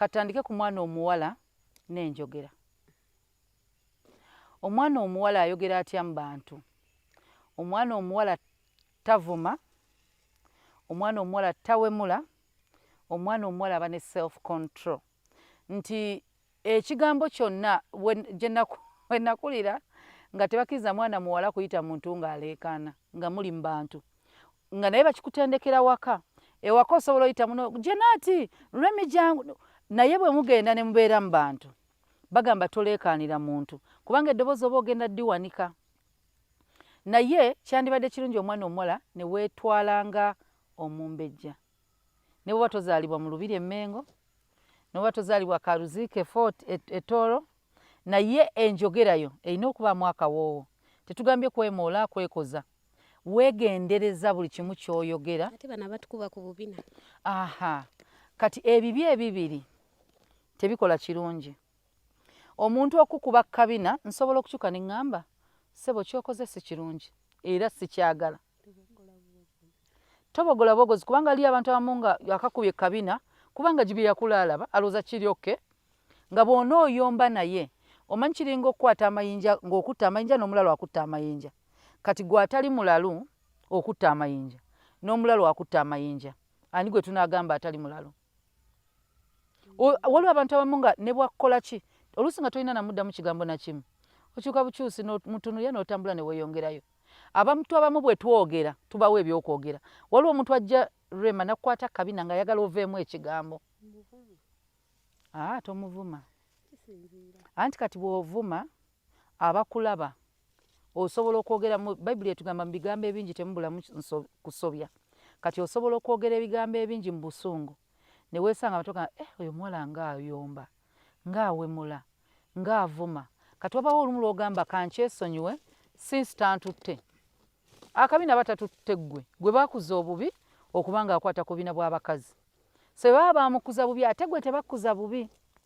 Katandike ku mwana omuwala n'enjogera. Omwana omuwala ayogera atya mu bantu? Omwana omuwala tavuma, omwana omuwala tawemula, omwana omuwala aba ne self control, nti ekigambo kyonna we nakulira nga tebakkiriza mwana muwala kuyita muntu ng'aleekaana nga muli mu bantu, nga naye bakikutendekera waka. Ewaka osobola oyita muno Jenaati, Remi, jangu, naye bwe mugenda ne mubeera mu bantu, bagamba toleekaanira muntu kubanga eddoboozi oba ogenda ddiwanika. Naye kyandibadde kirungi omwana omuwala ne weetwala nga omumbejja, ne bwoba tozaalibwa mu lubiri Emmengo, ne bwoba tozaalibwa Karuziike Fort Etooro, naye enjogerayo erina okubaamu akawoowo. Tetugambye kwemoola, kwekoza, weegendereza buli kimu ky'oyogera. Ate bano abatukuba ku bubina. Aha, kati ebibi ebibiri tebikola kirungi. Omuntu okukuba kabina, nsobola okukyuka ne ŋŋamba, "Ssebo, kyokoze si kirungi era sikyagala." Tobogola bogozi, kubanga ali abantu abamu nga akakubye kabina, kubanga gibye yakula alaba alowooza kiri okay. Nga bw'onooyomba naye, omanyi kiringa okukwata amayinja, ng'okutta amayinja n'omulalu akutta amayinja. Kati gwe atali mulalu okutta amayinja n'omulalu akutta amayinja, ani gwe tunaagamba atali mulalu? Waliwo abantu abamu nga ne bwakukola ki, oluusi nga tolina namuddamu kigambo nakimu, okyuka bukyusi mutunulya n'otambula ne weeyongerayo. Abantu abamu bwe twogera tubawo ebyokwogera. Waliwo omuntu ajja, Rema, nakukwata kabina ng'ayagala oveemu ekigambo. Aa, tomuvuma. Anti kati bw'ovuma abakulaba, osobola okwogera mu Bayibuli etugamba mu bigambo ebingi temubulamu kusobya. Kati osobola okwogera ebigambo ebingi mu busungu ne weesanga batoka, "Eh, oyo muwala ng'ayomba, ng'awemula, ng'avuma." Kati wabawo olumu lw'ogamba, "Kankyesonyiwe since tantutte akabina." Batatutte ggwe gwe bakuza obubi okuba nga akwata ku bina bw'abakazi, se baba bamukuza bubi, ate gwe tebakuza bubi.